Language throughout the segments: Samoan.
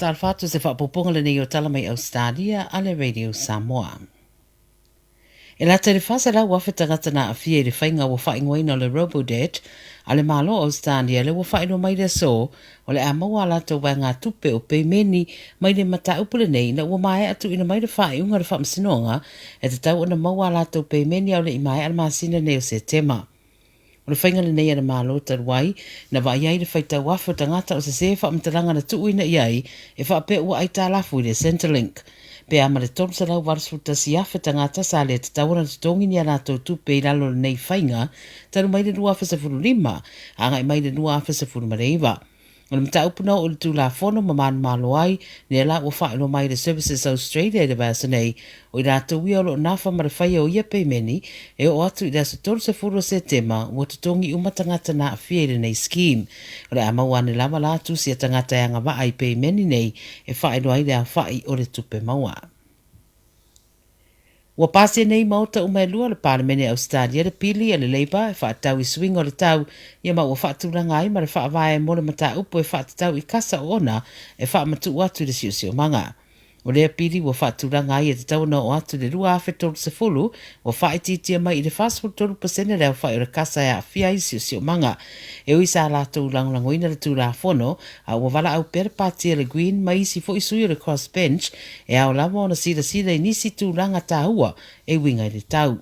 Faatalofa atu i se faaopoopoga lenei o Tala mai Ausetalia a le Radio Samoa. E lata i le 400,000 tagata na aafia i le faiga ua faaigoaina o le Robodebt a le Malo o Ausetalia lea ua faailoa mai le aso o le a maua a latou vaegatupe o peimeni mai le mataupu lenei ina ua maea tuuina mai le faaiuga a le Faamasinoga e tatau ona maua a latou peimeni a o le i maea le masina nei o Setema. O le faiga lenei a le Malo talu ai, na vaai ai le faitau afe o tagata o sesē faamatalaga na tuuina i ai e faapea ua aitalafu i le Centrelink. Pe a ma le 381,000 tagata sa le tatau ona totogi ni a latou tupe i lalo o lenei faiga talu mai le 2015 agai mai le 2019. O le mataupu na oo i le Tulafono ma manumalo ai, lea la ua faailoa mai le Services Australia i le vaiaso nei, o i latou ia o lo o nafa ma le faia o ia peimeni, e oo atu i le aso 30 o Setema ua totogi uma tagata na aafia i lenei scheme. O le a maua ane lava la tusi a tagata e agavaa i peimeni nei e faailoa ai le aofai o le tupe maua. Ua pasia nei maota uma e lua o le Palemene Ausetalia le pili a le Labour e faatatau i suiga o le tau ia ma ua faatulaga ai ma le faavae mo le mataupu e faatatau i kasa oona e faamatuu atu i le siosiomaga. O lea pili ua faatulaga ai e tatau ona oo atu i le 2030 ua faaitiitia mai i le 43% le aofai o le kasa e aafia ai le siosiomaga. E ui sa latou lagolagoina le Tulafono, a ua valaau pea le Pati a le Green ma isi foi sui o le Crossbench e ao lava ona silasila i nisi tulaga taua e uiga i le tau.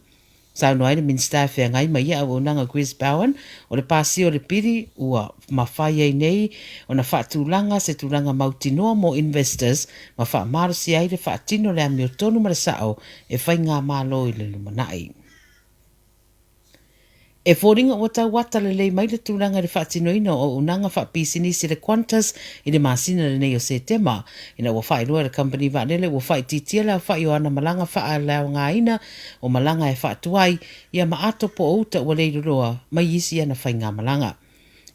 Saunoa ai le Minisita e feagai ma ia auaunaga Chris Bowen, o le pasia o le pili ua mafai ai nei ona faatulaga se tulaga mautinoa mo investors ma faamalosia ai le faatino le amiotonu ma le sao e faigamalo i le lumanai. E foliga ua tau ata lelei mai le tulaga i le faatinoina o auaunaga faapisinisi a le Qantas i le masina lenei o Setema, ina ua faailoa e le kamupani vaalele ua faaitiitia le aofai o ana malaga faaleaogaina o malaga e faatuai ia ma ato po o uta ua leiloloa mai isi ana faigamalaga.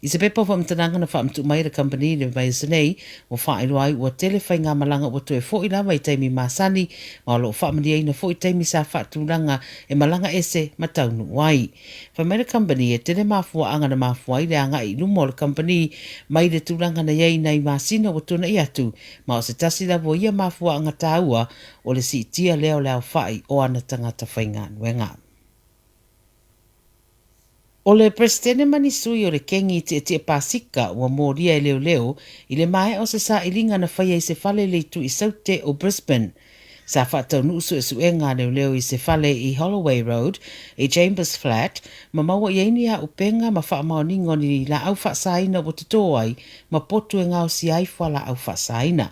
I se pepa o faamatalaga na faamatuu mai e le kamupani i le vaiaso nei, ua faailoa ai ua tele faigamalaga ua toe fo'i lava i taimi masani ma o lo o faamalieina foi taimi sa faatulaga e malaga ese ma taunuu ai. Fai mai le kamupani e tele mafuaaga na mafua ai le agai i luma o le kamupani mai le tulaga na i ai nai masina ua tuanai atu ma o se tasi lava o ia mafuaaga taua o le siitia lea o le aofai o ana tagata faigaluega. O le Peresetene ma ni sui o le Kengi Tietie Pasika ua molia e leoleo i le maea o se sailiga na faia i se fale i le itu i Saute o Brisbane. Sa faataunuu suesuega a leoleo i se fale i Holloway Road i Chambers Flat ma maua i ai ni auupega ma faamaoniga o ni laau faasaina ua totō ai ma potu e gaosia ai fualaau faasaina.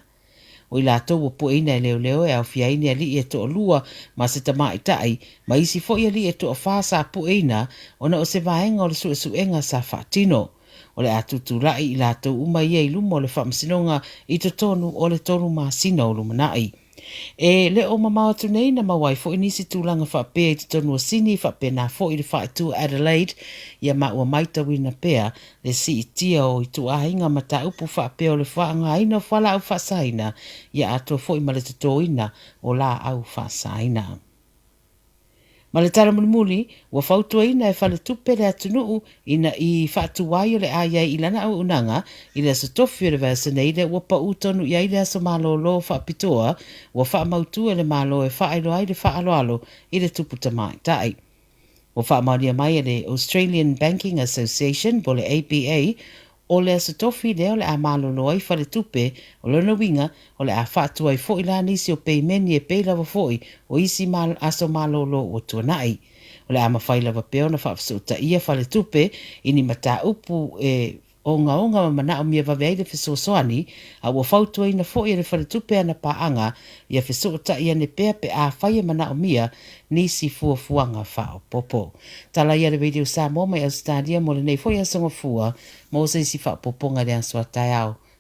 O i latou ua pueina e leoleo e aofia ai ni alii e toalua ma se tamaitai, ma isi foi alii e toafa sa pueina ona o se vaega o le suesuega sa faatino. O le a tutulai i latou uma ia i luma o le faamasinoga i totonu o le tolu masina o lumanai. E le o mamao atu nei na maua ai foi nisi tulaga faapea i totonu o Sini faapena foi le faaitu Adelaide ia ma ua maitauina pea le siitia o ituaiga mataupu faapea o le faaaogaina o fualaau faasaina ia atoa foi ma le totoina o laau faasaina. Ma le tala mulimuli, ua fautuaina e Faletupe le atunuu ina i faatuai o le a i ai i lana auaunaga i le aso tofi o le vaiaso nei lea ua pau tonu i ai le aso malolo faapitoa ua faamautu e le Malo e faailoa ai le faaaloalo i le tupu tamaitai. Ua faamaonia mai e le Australian Banking Association po o le ABA, o le aso tofi lea o le a malolo ai faletupe, o lona uiga o le a faatuai foi la nisi o peimeni e pei lava foi o isi aso malolo ua tuanai. O le a mafai lava pea ona faafesootaia faletupe i ni mataupu e ogaoga ma manaomia vave ai le fesoasoani, a ua fautuaina foi e le Faletupe ana paaga ia fesootai ane pea pe afai e manaomia nisi fuafuaga faaopoopo. Tala ia le Radio Samoa mai Ausetalia mo lenei foi aso Gafua mo se isi faaopoopoga i le aso a taeao.